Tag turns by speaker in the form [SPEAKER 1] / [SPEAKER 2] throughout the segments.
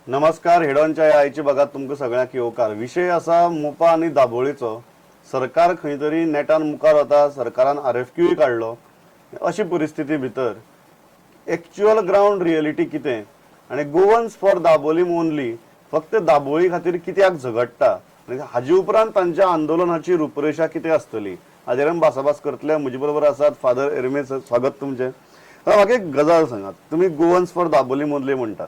[SPEAKER 1] नमस्कार, हेडॉनच्या ह्या आयच्या भागात तुमकां सगळ्यांक येवकार. विशय आसा मोपा आनी दाबोळीचो. सरकार खंय तरी नेटान मुखार वता, सरकारान आरएफक्यूय काडलो. अशी परिस्थिती भितर एक्च्युअल ग्रावंड रियलिटी कितें आनी गोवन्स फॉर दाबोलीम ओनली, फक्त दाबोळी खातीर कित्याक झगडटा आनी हाजे उपरांत तांच्या आंदोलनाची रुपरेशा कितें आसतली, हाजेर आमी भासाभास करतले. म्हजे बरोबर आसात फादर एर्मे. स्वागत तुमचें. आतां म्हाका एक गजाल सांगात, तुमी गोवन्स फॉर दाबोलीम ओनली म्हणटात,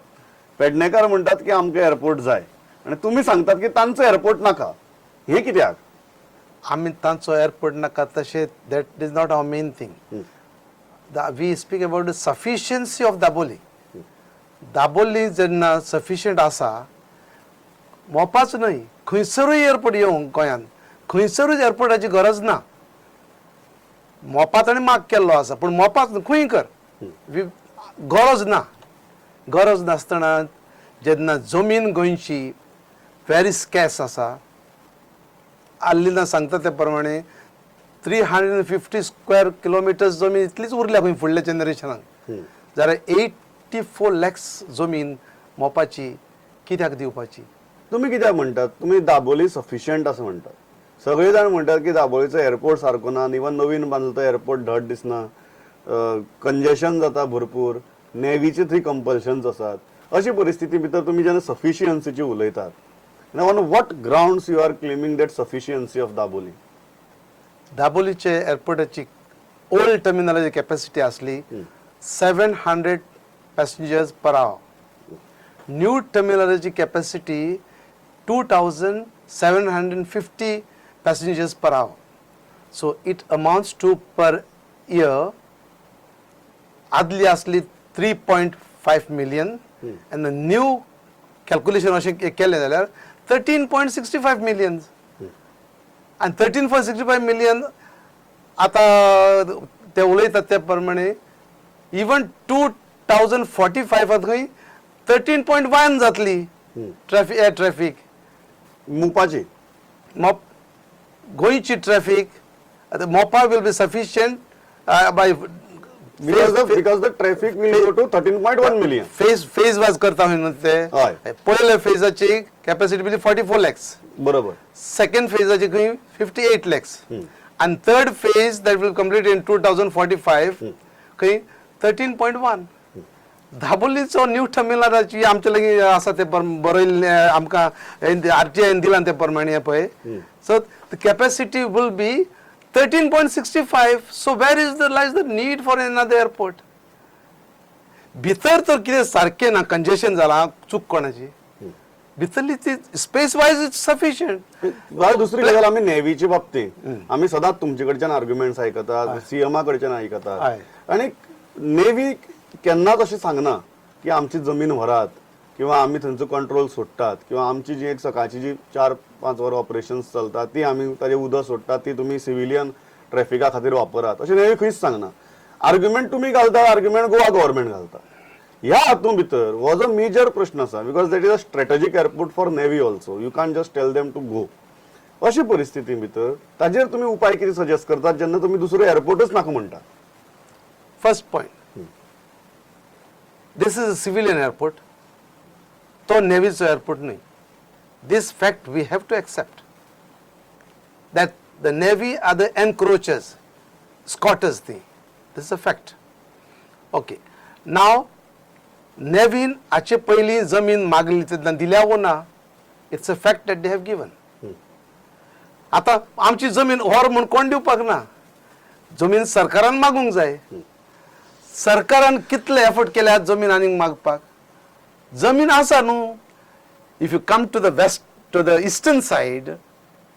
[SPEAKER 1] पेडणेकार म्हणटात की आमकां एअरपोर्ट जाय आनी तुमी सांगतात की तांचो एअरपोर्ट नाका, हें कित्याक?
[SPEAKER 2] आमी तांचो एअरपोर्ट नाका तशें, that is not our main thing. We speak about the sufficiency of Dabolim. Dabolim जेन्ना सफिशियंट आसा, मोपाच न्हय, खंयसरूय एअरपोर्ट येवंक, गोंयांत खंयसरूय एअरपोर्टाची गरज ना. मोपा ताणें माग केल्लो आसा, पूण मोपाच न्हय, खंय कर, गरज ना. गरज नासतना जेन्ना जमीन गोंयची व्हेरी स्कॅस आसा, आल्लिना सांगता ते प्रमाणे 350 square kilometers जमीन इतलीच उरल्या खंय फुडल्या जनरेशनाक, जाल्यार 84 लॅक्स जमीन मोपाची कित्याक दिवपाची?
[SPEAKER 1] तुमी कित्याक म्हणटात, तुमी दाबोली सफिशियंट आसा म्हणटात? सगळे जाण म्हणटात की दाबोळीचो एअरपोर्ट सारको ना, इवन नवीन बांदलो तो एअरपोर्ट धड दिसना, कंजेशन जाता भरपूर, नेवीचे थंय कंपल्शन्स आसात. अशी परिस्थिती भितर तुमी जेन्ना सफिशियन्सीची उलयतात, on what grounds you are claiming that sufficiency of Dabolim?
[SPEAKER 2] दाबोलीचे एअरपोर्टाची, old टर्मिनलाची capacity आसली 700 passengers per hour. New टर्मिनलाची capacity 2750 passengers per hour. So it amounts to per year, आदली आसली 3.5 million and the new calculation अशें केलें जाल्यार 13.65 million. आनी 13.65 million आतां ते उलयतात ते प्रमाणे इवन 2045 खंय 13.1 जातली ट्रॅफिक, एअर ट्रॅफिक.
[SPEAKER 1] मोपाची?
[SPEAKER 2] मोप, गोंयची ट्रॅफिक. आतां Mopa will be sufficient by
[SPEAKER 1] Because the traffic will go to 13.1 million.
[SPEAKER 2] Phase phase wise करता न्हू ते. पयल्या फेजाची कॅपॅसिटी बी 44 लॅक्स. सेकंड फेजाची खंय 58 लॅक्स आनी third phase that will complete in 2045 खंय 13.1. दाबोलीचो न्यू टर्मिनलाची आमचे लागीं आसा ते बरयल्लें आमकां आरटीआयन दिलां ते प्रमाणे पळय, so the capacity will be 13.65. So where is the lies the need for another airport? भितर तर कितें सारकें ना, कंजेशन जालां, चूक कोणाची? भितरली ती स्पेस वायज it's sufficient.
[SPEAKER 1] जाल्यार दुसरी गजाल, आमी नेवीच्या बाबतींत आमी सदांच तुमचे कडच्यान आर्ग्युमेंट्स आयकतात, सीएमा कडच्यान आयकतात आनी नेवी केन्नाच अशें सांगना की आमची जमीन व्हरात किंवा आमी थंयचो कंट्रोल सोडटात किंवा आमची जी एक सकाळची जी 4-5 वरां ऑपरेशन्स चलतात ती आमी ताजें उदक सोडटात, ती तुमी सिविलियन ट्रॅफिका खातीर वापरात, अशें नेवी खंयच सांगना. आर्ग्युमेंट तुमी घालता, आर्ग्युमेंट गोवा गव्हर्मेंट घालता. ह्या हातूंत भितर हो जो मेजर प्रश्न आसा, because that is a strategic airport for navy also, you can just tell them to go. अशी परिस्थिती भितर ताजेर तुमी उपाय कितें सजेस्ट करतात, जेन्ना तुमी दुसरो एअरपोर्टच नाका म्हणटा?
[SPEAKER 2] First point, this is a civilian airport. तो नेवीचो एअरपोर्ट न्हय. This fact we have to accept, that the navy are the encroachers, squatters ती. This is a fact, okay? Now Naveen हाचे पयलीं जमीन मागली तेन्ना दिल्या वो ना? It's a fact that they have given. आतां आमची जमीन व्हर म्हूण कोण दिवपाक ना. जमीन सरकारान मागूंक जाय. सरकारान कितले एफर्ट केल्यात जमीन आनीक मागपाक? जमीन आसा न्हू. If you come to the west, to the eastern side,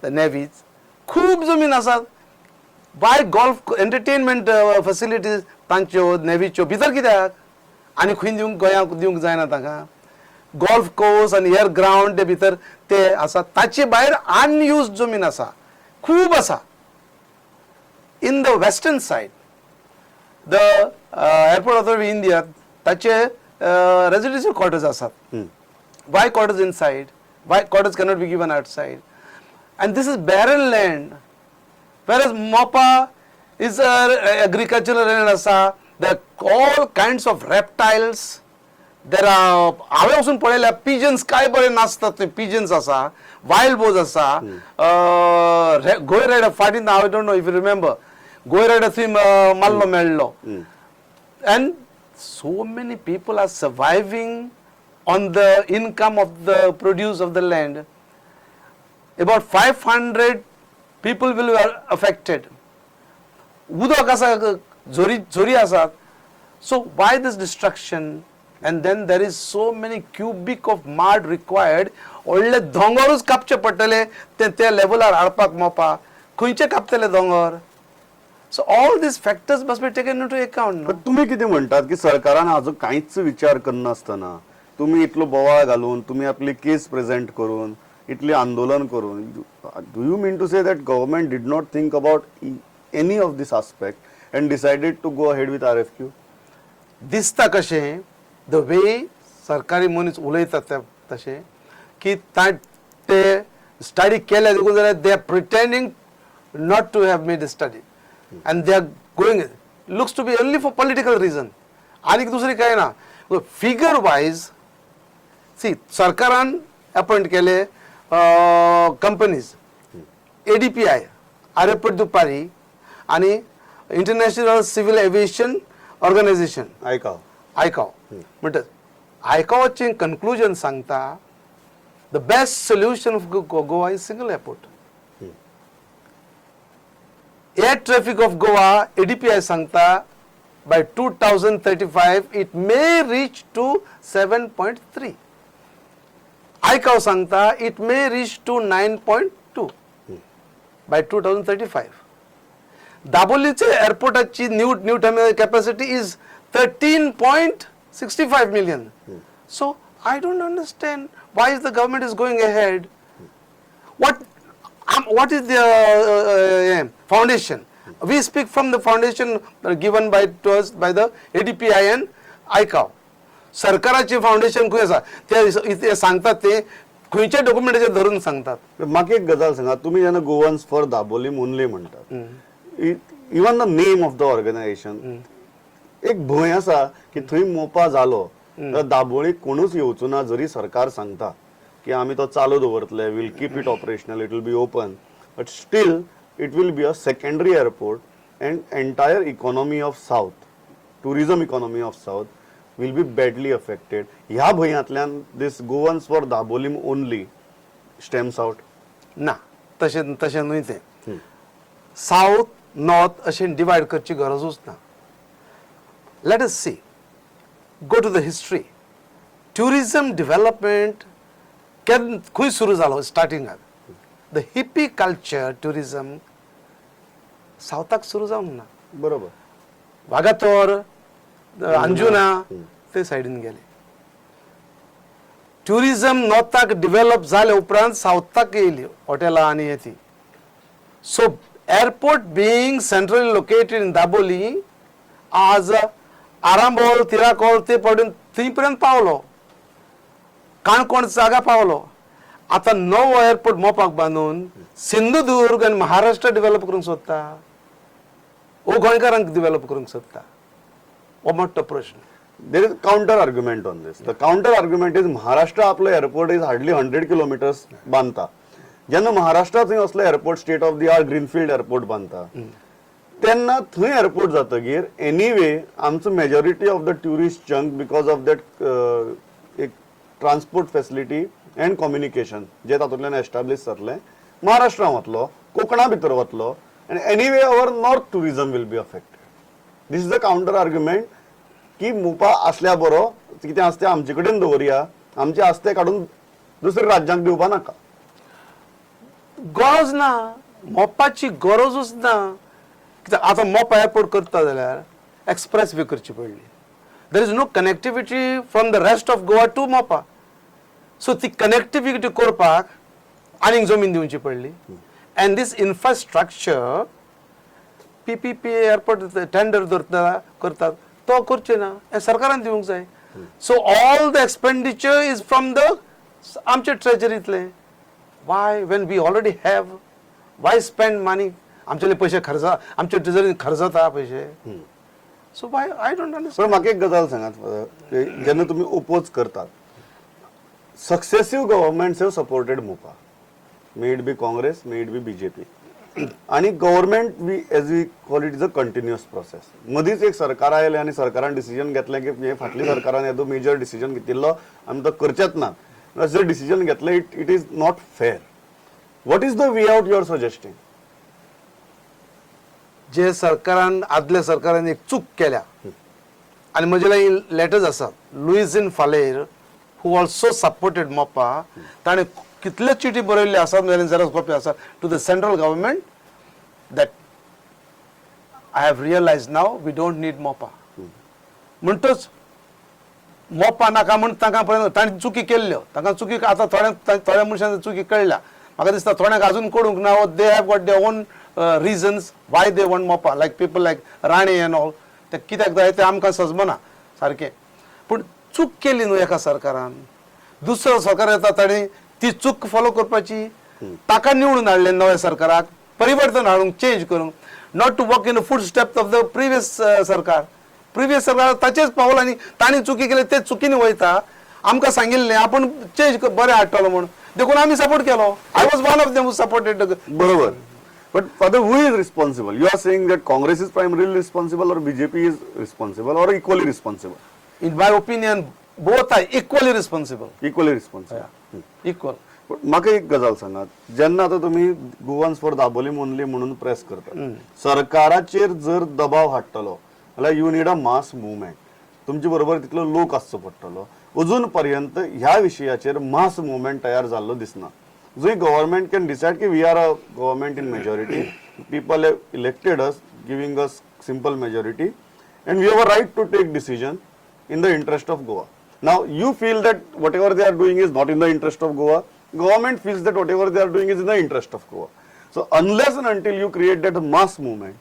[SPEAKER 2] the navy's खूब जमीन आसात. बाय गोल्फ एंटरटेनमेंट फॅसिलिटीज तांच्यो नेवीच्यो भितर कित्याक आनी खंय दिवंक, गोंयांक दिवंक जायना तांकां? गोल्फ कोर्स आनी एअर ग्रावंड ते भितर ते आसा. ताचे भायर अनयूज जमीन आसा, खूब आसा. In the western side, the Airport Authority India, ताचे रेजिडेन्शियल क्वार्टर्स आसात. Why quarters inside? Why quarters cannot be given outside? And this is barren land, whereas Mopa is a agricultural land आसा. The all kinds of reptiles, There are, हांवें वचून पळयल्या, pigeons काय बरे नाचतात थंय. पिजन्स आसा, वायल्ड बोज आसा, गोय रायडर फाटीं, I don't know if you remember, Goi rider थंय मारलो मेळ्ळो. And so many people are surviving on the income of the produce of the land. About 500 people will be affected. उदक आसा, झरी झरी आसात. So why this destruction? And then there is so many cubic of mud required. व्हडले दोंगरूच कापचे पडटले ते त्या लेवलार हाडपाक मोपा. खंयचे कापतले दोंगर? So all these factors must be taken into account.
[SPEAKER 1] पण तुम्ही कितें म्हणटात की सरकारान हाजो कांयच विचार करनासतना, तुम्ही इतलो बोवाळ घालून, तुम्ही आपली केस प्रेझेंट करून, इतलें आंदोलन करून, do you mean to say that government did not think about any of this aspect and decided to go ahead with RFQ?
[SPEAKER 2] दिसता कशें, the way सरकारी मनीस उलयतात ते तशें की ते स्टडी केल्या देखून जाल्यार they are pretending not to have made study and they are going, looks to be only for political reason. आनीक दुसरी कांय ना. फिगर वायज सी, सरकारान अपॉइंट केले कंपनीज, एडीपीआय, आरेपोर्ट दु पारी आनी इंटरनॅशनल सिव्हिल एव्हिएशन ऑर्गनायझेशन.
[SPEAKER 1] आयकाओ.
[SPEAKER 2] आयकाओ. म्हणटा, आयकाओचें कन्क्लुजन सांगता, the best solution of Goa is single airport. Air traffic of Goa, ADPI सांगता, by 2035 it may reach to 7.3. आयकाओ सांगता, it may reach to 9.2 by 2035. दाबोलीचे एअरपोर्टाची new terminal capacity is 13.65 million. So I don't understand why is the government is going ahead. What is the foundation? We speak from the foundation given by to us by the ADPI and ICAO. सरकाराचे foundation खंय आसा ते ते सांगतात, ते खंयच्या डॉक्युमेंटाचेर धरून सांगतात?
[SPEAKER 1] म्हाका एक गजाल सांगा, तुमी जेन्ना गोवन्स फॉर दाबोली ओनली म्हणटात, even the name of the organization, एक भंय आसा की थंय मोपा जालो तर दाबोळी कोणूच येवचो ना. जरी सरकार सांगता की आमी तो चालू दवरतले, will keep it operational, it will be open, but still it will be a secondary airport and entire economy of south, tourism economy of south will be badly affected. ह्या भंयांतल्यान this Goans for Dabolim only stems out?
[SPEAKER 2] ना, तशें तशें न्हय तें. South north अशें divide करची गरजूच ना. Let us see, go to the history. Tourism development केन्ना खंय सुरू जालो? स्टार्टिंगाक the hippie culture tourism सावथाक सुरू जावंक ना. वागातोर, अंजुना ते सायडीन गेले. ट्युरिझम नॉर्थाक डिवेलप जाले उपरांत सावथाक येयली हॉटेलां आनी हे ती. So airport being centrally located in Dabolim, आज आरांबोल, तिराकोल ते पडून थंय पर्यंत पावलो, काणकोण जागा पावलो. आतां नवो एअरपोर्ट मोपाक बांदून सिंधुदुर्ग आनी महाराष्ट्र डेव्हलप करूंक सोदता ओ गोंयकारांक डेव्हलप करूंक सोदता, हो मोठो प्रश्न.
[SPEAKER 1] There is counter argument on this. The counter argument is, Maharashtra आपलो airport is hardly 100 kilometers बांदता. जेन्ना महाराष्ट्रात थंय असलो airport, state of the art greenfield airport बांदता, तेन्ना थंय एअरपोर्ट जातगीर एनीवे आमचो majority of the tourist chunk, because of that एक ट्रान्सपोर्ट फॅसिलिटी अँड कम्युनिकेशन जे तातूंतल्यान एस्टाब्लीश जातलें, महाराष्ट्रान वतलो, कोकणा भितर वतलो आनी anyway our north tourism will be affected. This is the counter argument की मोपा असल्या बरो कितें आसा तें आमचे कडेन दवरया, आमचे आसा तें काडून दुसऱ्या राज्यांक दिवपा नाका.
[SPEAKER 2] गरज ना, मोपाची गरजूच ना. कित्याक आतां मोपा एअरपोर्ट करता जाल्यार एक्सप्रेस वे करची पडली. There is no connectivity from the rest of Goa to Mopa. So ती कनेक्टिविटी करपाक आनीक जमीन दिवची पडली. And this infrastructure, PPP airport tender धरता करतात, तो करचे ना, हें सरकारान दिवंक जाय. So all the expenditure is from the आमचे ट्रेजरींतले. Why, when we already have, why spend money? आमचेले पयशे खर्च, आमच्या ट्रेजरीन खर्च जाता पयशे. So why, I don't understand.
[SPEAKER 1] पण म्हाका एक गजाल सांगात फादर, की जेन्ना तुमी ओपोज करतात, successive governments have supported Mopa, may it be Congress, may it be BJP, आणि government, we as we call it, is a continuous process. मदींच एक सरकार आयलें आनी सरकारान डिसिजन घेतलें की हे फाटल्या सरकारान येदो मेजर डिसिजन घेतिल्लो, आमी तो करचेच ना, जर डिसिजन घेतलें, it is not fair. What is the way out you are suggesting?
[SPEAKER 2] जे सरकारान, आदल्या सरकारान एक चूक केल्या आनी म्हजे लागीं लेटर्स आसात. Luizinho Faleiro, who also supported Mopa, ताणें कितल्यो चिटी बरयल्ल्यो आसात, म्हजे झेरॉक्स कॉपी आसा, to the central government that I have realize now we don't need Mopa. म्हणटच मोपा नाका म्हूण तांकां पळय तांणी चुकी केल्ल्यो. तांकां चुकी आतां थोड्या थोड्या मनशांक चुकी कळ्ळ्या. म्हाका दिसता थोड्यांक अजून कळूंक ना. They have got their own reasons why they want Mopa, like people like Rane and all. ते कित्याक जाय तें आमकां सजमना सारकें. पूण चूक केली न्हू एका सरकारान, दुसरो सरकार येता, ताणें ती चूक फॉलो करपाची. ताका निवडून हाडलें नव्या सरकाराक परिवर्तन हाडूंक, चेंज करूंक, not to walk in the footstep of the previous सरकार. प्रिवियस सरकार ताचेच पावलांनी तांणी चुकी केली ते चुकीनी वयता. आमकां सांगिल्लें आपूण चेंज बरें हाडटलो म्हूण, देखून आमी सपोर्ट केलो. I was one of them who supported.
[SPEAKER 1] बरोबर, but father, who is responsible? You are saying that Congress is primarily responsible or BJP is responsible or equally responsible?
[SPEAKER 2] In my opinion, both are equally responsible.
[SPEAKER 1] Equally responsible.
[SPEAKER 2] Equal.
[SPEAKER 1] म्हाका एक गजाल सांगात, जेन्ना आतां तुमी Goans for Dabolim only म्हणून press करतात, सरकाराचेर जर दबाव हाडटलो जाल्यार you need a mass movement. तुमचे बरोबर तितलो लोक आसचो पडटलो. अजून पर्यंत ह्या विशयाचेर मास मुवमेंट तयार जाल्लो दिसना. जंय गव्हर्मेंट can decide की we are a government in majority, people have elected us, giving us simple majority, and we have a right to take decision in the interest of Goa. Now you feel that whatever they are doing is not in the interest of Goa. Government feels that whatever they are doing is in the interest of Goa. So unless and until you create that mass movement,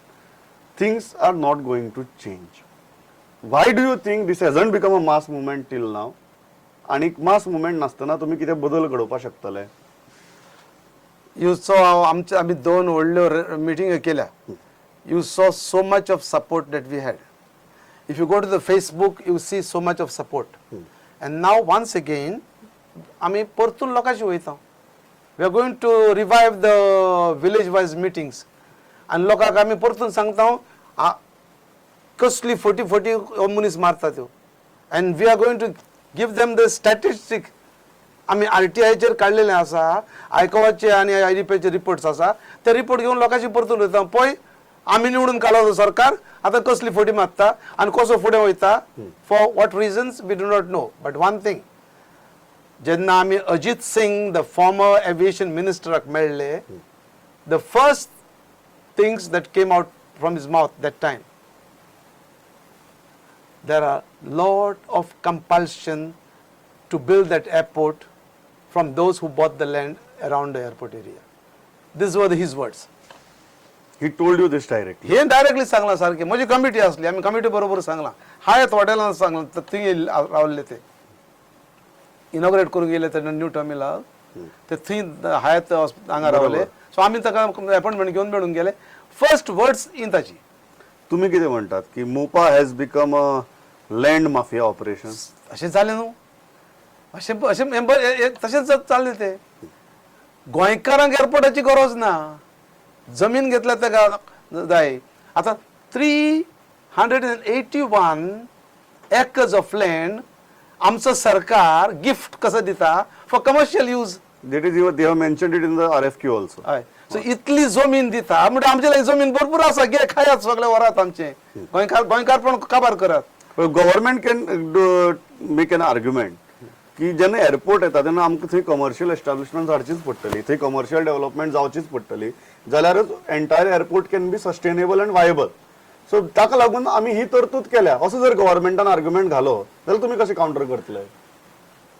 [SPEAKER 1] things are not going to change. Why do you think this hasn't become a mass movement till now? आणि मास movement नासतना तुमी कितें बदल घडोवपाक शकतले?
[SPEAKER 2] You saw आमचे, आमी दोन व्हडल्यो मिटिंग्यो केल्या. You saw so much of support that we had. If you go to the Facebook, you see so much of support. And now once again आमी परतून लोकांशी वयता. We are going to revive the village wise meetings आनी लोकांक आमी परतून सांगता कसली फटी फटी हो मनीस मारता त्यो, and we are going to give them the statistic. आमी आरटीआयचेर काडलेले आसा, आयकोवाचे आनी आयडीपीचे रिपोर्ट्स आसा. ते रिपोर्ट घेवन लोकांची परतून वयता. पळय, आमी निवडून काडलो सरकार, आतां कसली फटी मारता आनी कसो फुडें वयता. For what reasons we do not know, but one thing, जेन्ना आमी Ajit Singh, the former aviation मिनिस्टराक मेळ्ळे, the first things that came out from his mouth that time, there are lot of compulsion to build that airport from those who bought the land around the airport area. These were his words.
[SPEAKER 1] He told you this directly?
[SPEAKER 2] हे directly सांगलां सारकें. म्हजी committee आसली, आमी committee बरोबर सांगलां. हायत हॉटेलान सांगलां. तर थंय रावल्ले, ते इनॉग्रेट करूंक येयले तेन्ना न्यू टर्मिनल, ते थंय हायत हांगा रावले. सो आमी ताका अपॉयंटमेंट घेवन मेळूंक गेले. फर्स्ट वर्ड्स इन ताची.
[SPEAKER 1] तुम्ही कितें म्हणटात की Mopa has become a land mafia operation?
[SPEAKER 2] अशें जालें न्हू, अशें अशें हें हे तशेंच चाललें तें. गोंयकारांक एअरपोर्टाची गरज ना, जमीन घेतल्या ताका जाय. आतां 381 acres of land आमचो सरकार गिफ्ट कसो दिता for commercial use.
[SPEAKER 1] That is your they have mentioned it in the RFQ also.
[SPEAKER 2] हय, सो इतली जमीन दिता म्हणजे आमचे लागीं जमीन भरपूर आसा. घे, खायात सगळे, व्हरात आमचे गोंयकार, गोंयकार पण काबार करात.
[SPEAKER 1] Government can make an argument की जेन्ना एअरपोर्ट येता तेन्ना आमकां थंय कमर्शियल एस्टाब्लिशमेंट हाडचीच पडटली, थंय कमर्शियल डेव्हलपमेंट जावचीच पडटली, जाल्यारच entire airport can be sustainable and viable. So ताका लागून आमी ही तरतूद केल्या, असो जर गव्हर्मेंटान आर्ग्युमेंट घालो जाल्यार तुमी कशें कावंटर करतले?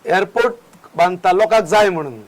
[SPEAKER 2] एअरपोर्ट बांदता लोकांक जाय म्हणून.